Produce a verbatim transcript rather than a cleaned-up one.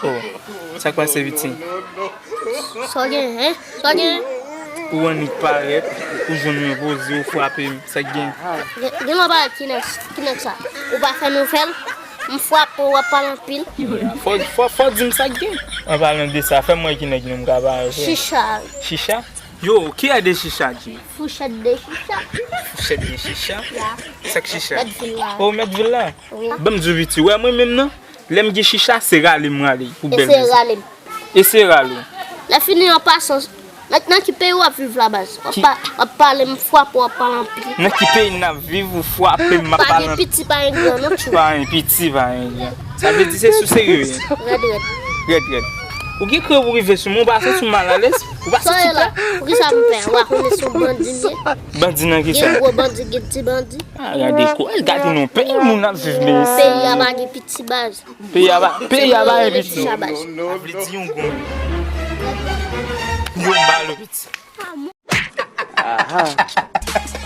Oh, sa k pase, piti? Sa w gen, hein? Sa w gen? Ou annik parèt, ou jwenn mwen poze, ou frape m, sa k gen? Gen, gen lè w parèt ki nèg, ki nèg sa? Ou pa fè nouvèl? M frape w, w ap pale anpil. Fò, fò, fò di m sa k gen. An palan de sa, fè m wè ki nèg nou m ka pale. Chicha. Chicha? Yo, ki a de chicha, Jay? Fouchèt de chicha. Fouchèt de chicha? Ya. Sa k chicha? Mèt vil la. Oh, mèt vil la? Wi. Ban m di w piti, wè mwen menm nan, lè m gen chicha, se rale m rale pou bèl. E se rale m. E se rale w. Lè fini an pasan, nan, nan ki peyi w ap viv la, baz? W ap pa, w ap pale, m frape w, w ap pale anpil. Nan ki peyi n ap viv, ou frape m, m ap pale anpil. Pa gen piti, pa gen gran, non, tchou. Pa gen piti, pa gen gran. Sa vle di se sou serye. Rèd, rèd. Rèd, rèd. Ou gen kre pou rive sou mwen, ou pa santi w malalèz? Ou pa santi w pè? Poukisa m pè? Ou pa konnen se yon bandi m ye? Bandi nan ki sa? Gen gwo bandi, gen ti bandi. Ah, gade kou, gade non, peyi moun ap viv, mesye. Peyi a pa gen piti, baz. Peyi a pa, peyi a pa gen piti. Sa vle di yon gwo. Yon balo piti. Aha.